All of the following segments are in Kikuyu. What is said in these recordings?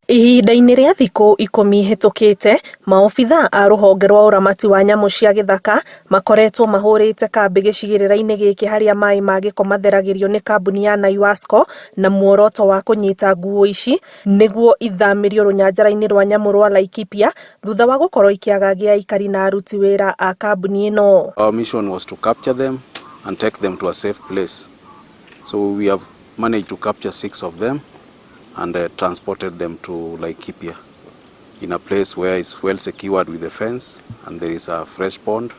Ihinda-inĩ rĩa thikũ 10 hĩtũkĩte, maobithaa a rũhonge rwa ũramati wa nyamũ cia gĩthaka makoretwo mahũrĩte kambĩ gĩcigĩrĩra-inĩ gĩkĩ harĩa maĩ ma gĩko matheragĩrio nĩ kambuni ya Naivasco na muoroto wa kũnyita nguo ici nĩguo ithamĩrio rũnyanjara-inĩ rwa nyamũ rwa Laikipia thutha wa gũkorwo ikĩagagia aikari na aruti wĩra a kambuni ĩno. Our mission was to capture them and take them to a safe place. So we have managed to capture six of them and transported them to Laikipia in a place where it's well secured with a fence and there is a fresh pond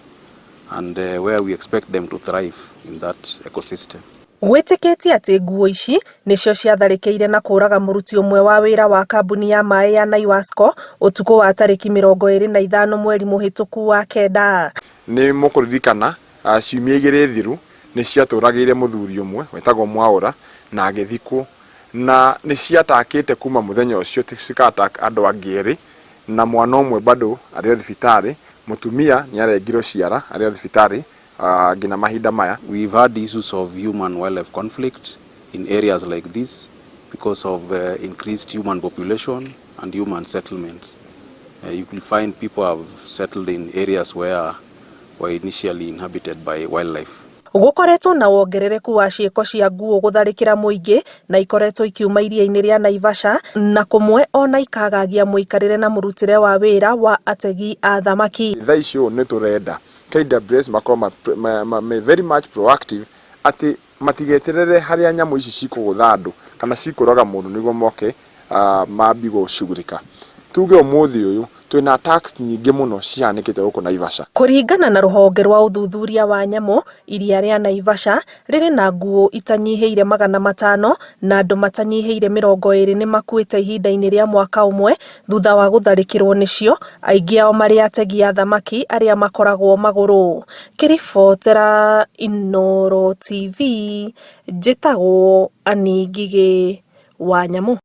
and where we expect them to thrive in that ecosystem. Gwĩtĩkĩtie atĩ nguo ici nĩcio ciatharĩkĩire na kũraga mũruti ũmwe wa wĩra wa kambuni ya maĩ ya Naivasco ũtukũ wa tarĩki 25 mweri mũhĩtũku wa kenda. Nĩ mũkũririkana ciumia 2 thiru nĩ ciatũragĩire mũthuri ũmwe wetagwo Mwaũra na agĩthikwo, na nĩ ciatakĩte kuma mũthenya ũcio cikatak andũ angĩ erĩ na mwana ũmwe bado arĩ o thibitarĩ, mũtumia nĩ arengirwo ciara arĩ o thibitarĩ nginya mahinda maya. We've had issues of human wildlife conflict in areas like this because of increased human population and human settlements. You will find people have settled in areas where were initially inhabited by wildlife. Gũkoretwo na wongerereku wa ciĩko cia nguo gũtharĩkĩra mũingĩ na ikoretwo ikiuma iria-inĩ rĩa Naivasha na kũmwe ona ikagagia mũikarĩre na mũrutĩre wa wĩra wa ategi a thamaki. Thaa ici ũũ nĩ tũrenda KWS makorwo ma very much proactive atĩ matigeterere harĩa nyamũ ici cikũgũtha andũ kana cikũraga mũndũ nĩguo moke mambi gũcugurika. Tuge ũmũthĩ ũyũ twĩna attacks nyingĩ mũno cihanĩkĩte gũkũ Naivasha. Kũringana na rũhonge rwa ũthuthuria wa nyamũ, iria rĩa Naivasha rĩrĩ na nguo itanyihĩire 500 na andũ matanyihĩire 20 nĩ makuĩte ihinda-inĩ rĩa mwaka ũmwe thutha wa gũtharĩkĩrwo nĩcio, aingĩ ao marĩ ategi a thamaki arĩa makoragwo magũrũ. Ngĩribotera Inooro TV, njĩtagwo Annie Ngigĩ wa Nyamũ.